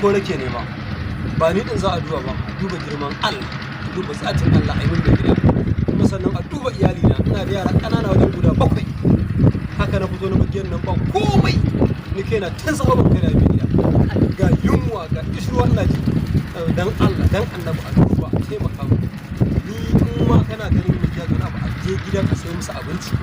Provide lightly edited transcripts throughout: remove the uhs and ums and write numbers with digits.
Taimako nake nema. Ba ni din za a duba ba, a duba girman Allah, a duba zatin Allah, a yi min mai gida. Kuma sannan a duba iyalina, ina da yara ƙanana wajen guda bakwai. Haka na fito na gidan nan ba komai. Ni kaina tun safe ban kai na mai gida. Ga yunwa, ga kishirwa ina ji. Dan Allah, dan Annabi, a duba, a taimaka mu. Ni in ma kana ganin mai gida wani abu, a je gidan a sayo musu abinci.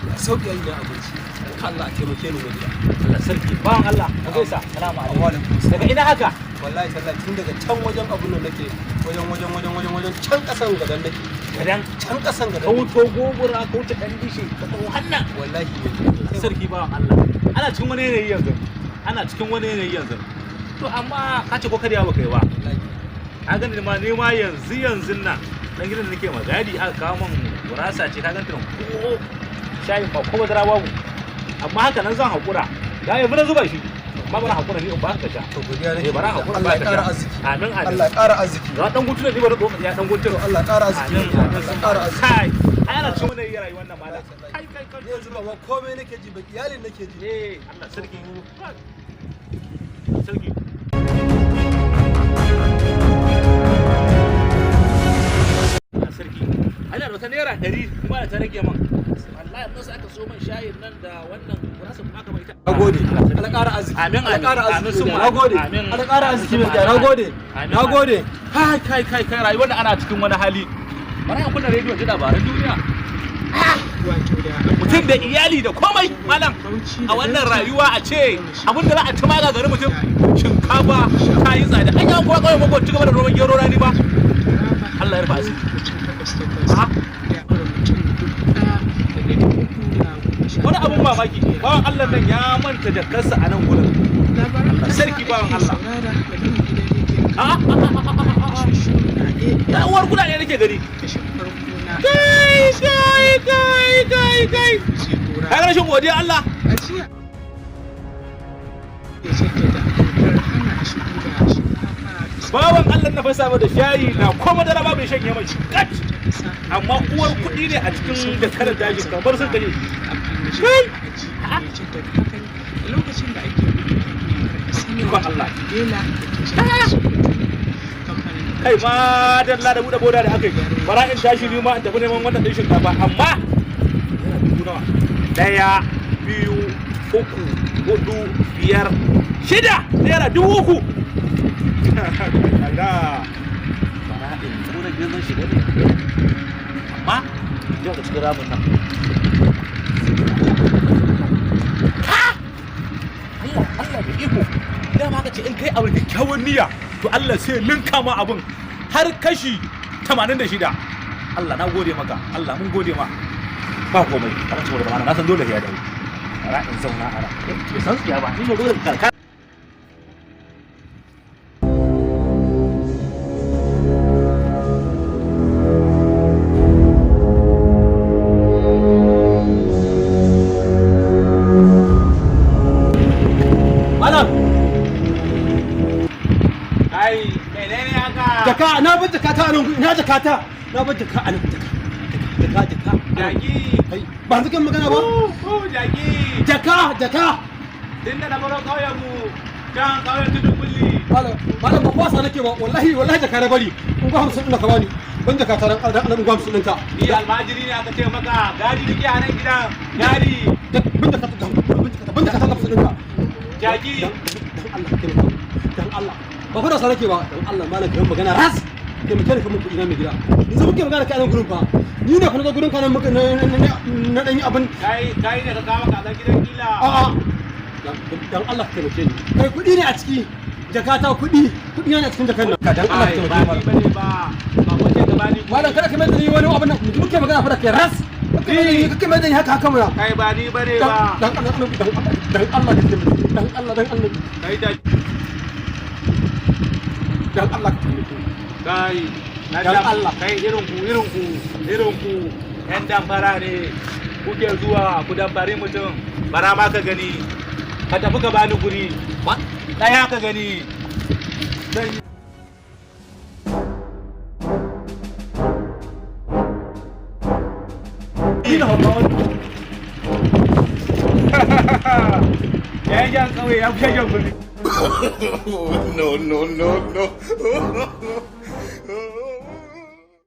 A sauƙi iyalina abinci. Dan Allah a taimake ni mai gida. Allah sarki, bawan Allah, ka gaisa. Salamu alaikum. Wa alaikum Daga ina haka? Wallahi tallahi tun daga can wajen abun nan nake, wajen wajen wajen wajen wajen can kasan gadan nake. Gadan? Can kasan Ka gadan nake. wuto Gobura, ka wuce dan dishi, ka taho hannan. Wallahi mai Sarki, bawan Allah, ana cikin wani yanayi yanzu, ana cikin wani yanayi yanzu. To amma ka ce ko karya ba kai ba? Wallahi. Ka gani ma, ni ma yanzu yanzu nan dan gidan da nake magadi aka kawo min gurasa ce, ka ganta nan, ko shayin ba ko madara babu, amma haka nan zan haƙura. Ga yanzu na zuba shi, amma bara haƙura ni in ba ka sha. To godiya nake. Eh, bara haƙura. Allah ya ba ka ƙara sha. arziki. Amin, amin. Allah ya ƙara arziki. Ga dan guntun ne, bari ya dan guntun. To Allah ya ƙara arziki. Amin, amin. Allah ya ƙara arziki. Kai, ai ana cikin wani yanayi rayuwar nan, malam. Kai kai kai. Ni yanzu ba ma komai nake ji ba, iyalin nake ji. Eh, Allah sarki, sarki. Allah sarki, ana da wata ₦100 kuma da ta rage man. Wallahi mun sa aka so man shayin nan da wannan gurasa kuma aka bai ta. Nagode. Allah ƙara arziki. Amin. Allah ƙara Amin. arziki. Summa Nagode. amin. Allah ƙara arziki mai gida. Nagode. Amin. Nagode. Kai kai kai kai, rayuwar da ana cikin wani hali. Bari a kunna rediyo ji labaran duniya. Mutum da iyali da komai, malam, a wannan rayuwa a ce abin da za a ci ma gagarin mutum. Shinkafa ta yi tsada, an yi kowa kawai mako ci gaba da noman gero rani ba. Allah ya rufa asiri. Wani abun mamaki, bawan Allah nan ya manta jakarsa a nan gurin. Sarki, bawan Allah. Da uwar kudade nake gani. Kai kai kai kai kai, ka ga rashin godiya Allah. Ya jaddada dokar hana shigo da shinkafa bisa Bawan Allah na fasa da shayi na ko madara ba bai shanye mai kat, ta ƙasa. Amma uwar kuɗi ne a cikin dakarar daji kamar sun kashe. Abdulmajid Kai! Haji ya jaddada hakan a lokacin da ake buɗe kan iyakar ƙasar nan Ikon Allah. Ilela da ke jihar Sokoto. Kamfanin Kai ma dalla da buɗe boda da aka yi, bara in tashi ni ma in tafi neman wannan ɗin shinkafa. Amma yana dubu nawa? Ɗaya, biyu, uku, hudu, biyar, shida, ₦3,000. Allah, bara in kura gidan shiga ne, amma yau da cikin ramin nan. Ha! Allah, Allah da iko. Dama ka ce in kai abu da kyakkyawan niyya, to Allah sai linka ma abun har kashi 86. Allah na gode maka, Allah mun gode ma. Ba komai, kana ci gaba da, na san dole ya dawo. Bara in zauna a nan, bai san tsiya ba, ni ne dole karka. Malam. Kai, menene haka? Jaka, na bar jaka ta nan, ina jaka ta? Na bar jaka a nan, jaka. Jaka, jaka. Jaki. Kai, ba su kan magana ba? Ku jaki. Jaka, jaka. Tunda na baro kauyen mu can, kauyen Tudun Kulli. Malam, malam, ba kwasa nake ba, wallahi wallahi jaka na bari. In ga 50 ɗin ka bani. Ban jaka ta ran dan Allah, in ga 50 ɗinka. Ni almajiri ne aka ce maka, gadi nake a nan gidan gadi. Ban jaka ta, ban jaka ta, ban jaka ta 50 ɗinka. Jaki. Dan Allah ka taimaka. Dan Allah. Ba fa da sa nake ba, dan Allah malam ka yi magana ras. Taimake ni ka mun kuɗi na mai gida. Yanzu muke magana kai a nan gurin fa. Ni ne fa na zo gurin ka nan muka na dan yi abin. Kai kai ne ka kawo kaza gidan kila? A'a. Dan Allah ka taimake ni. Kai, kuɗi ne a ciki. Jakata, kuɗi, kuɗi ne a cikin jakar nan. Dan Allah ka Ai, taimake ba ni. ni bane ba, ba wace ka bani. Malam, kada ka mai da ni wani abin nan, muke magana fa da kai ras. Kake mai da ni haka haka mana. Kai, ba ni bane ba. Dan Allah, dan Allah, dan Allah ka taimake ni. Dan Allah, dan Allah. Kai da Dan Allah ka taimake ni. Kai na Dan Allah. Kai, irin ku irin ku irin ku yan damfara ne, kuke zuwa ku damfari mutum. Bara ma ka gani, ka tafi ka bani guri ɗaya ka gani. Zan Ni na hauka wani. Yayan kauye ya fi shagen birni. No, no, no, no.